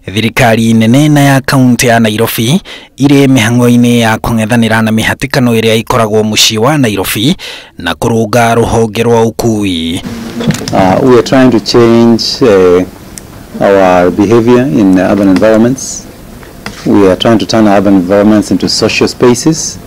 Thirikari nene na ya kaunti ya Nairobi irĩ mĩhang'o-inĩ ya kũng'ethanĩra na mĩhatĩkano ĩrĩa ĩkoragwo mũciĩ wa Nairobi na kũrũnga rũhonge rwa ũkui. We are trying to change our behavior in urban environments. We are trying to turn urban environments into social spaces.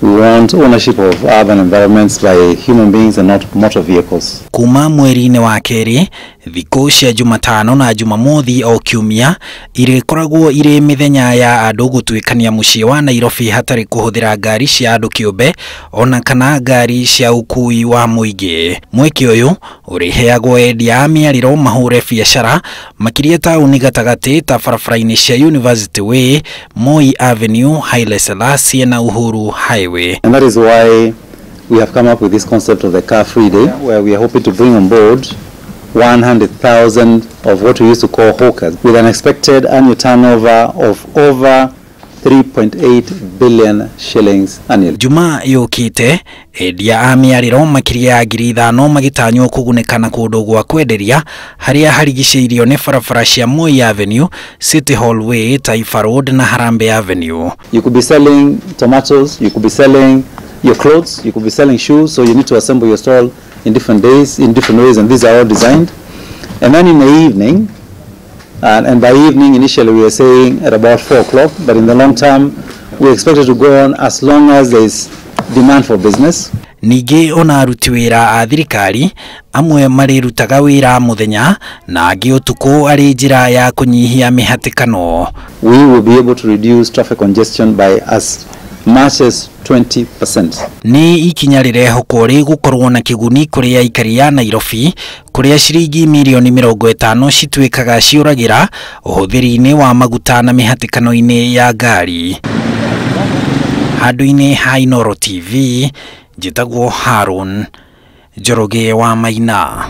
We want ownership of urban environments by human beings and not motor vehicles. Kuma mweri-inĩ wa kerĩ, thikũ cia Jumatano na Jumamothi o kiumia irĩkoragwo irĩ mĩthenya ya andũ gũtuĩkania mũciĩ wa Nairobi hatarĩ kũhũthĩra ngari cia andũ kĩũmbe ona kana ngari cia ũkui wa mũingĩ. Mweke ũyũ ũrĩheagwo endia a mĩarĩro mahũre biacara makĩria taũni gatagatĩ ta barabara-inĩ cia University Way, Moi Avenue, Haile Selassie na Uhuru Highway. And that is why we have come up with this concept of the Car Free Day, where we are hoping to bring on board 100,000 of what we used to call hawkers, with an expected annual turnover of over 3.8 billion shillings annually. Juma yũkĩte endia a mĩarĩro makĩria ya 5,000 magĩtanywo kũgunĩka na kũndũ gwa kwenderia harĩa harigicĩirio nĩ barabara cia Moi Avenue, City Hall Way, Taifa Road na Harambee Avenue. You could be selling tomatoes, you could be selling your clothes, you could be selling shoes, so you need to assemble your stall in different days, in different ways, and these are all designed. And then in the evening, and by evening initially we are saying at about 4 o'clock, but in the long term we expect it to go on as long as there is demand for business. Ningĩ ona aruti wĩra a thirikari amwe marĩrutaga wĩra mũthenya na angĩ ũtukũ arĩ njĩra ya kũnyihia mĩhatĩkano. We will be able to reduce traffic congestion by as much as 20%. Nĩ ikinya rĩrehokwo rĩgũkorwo na kĩguni kũrĩ aikari a Nairobi kũrĩa ciringi mirioni 50 cituĩkaga ciũragĩra ũhũthĩri-inĩ wa maguta na mĩhatĩkano-inĩ ya ngari. Handũ-inĩ ha Inooro TV, njĩtagwo Harun Njoroge wa Maina.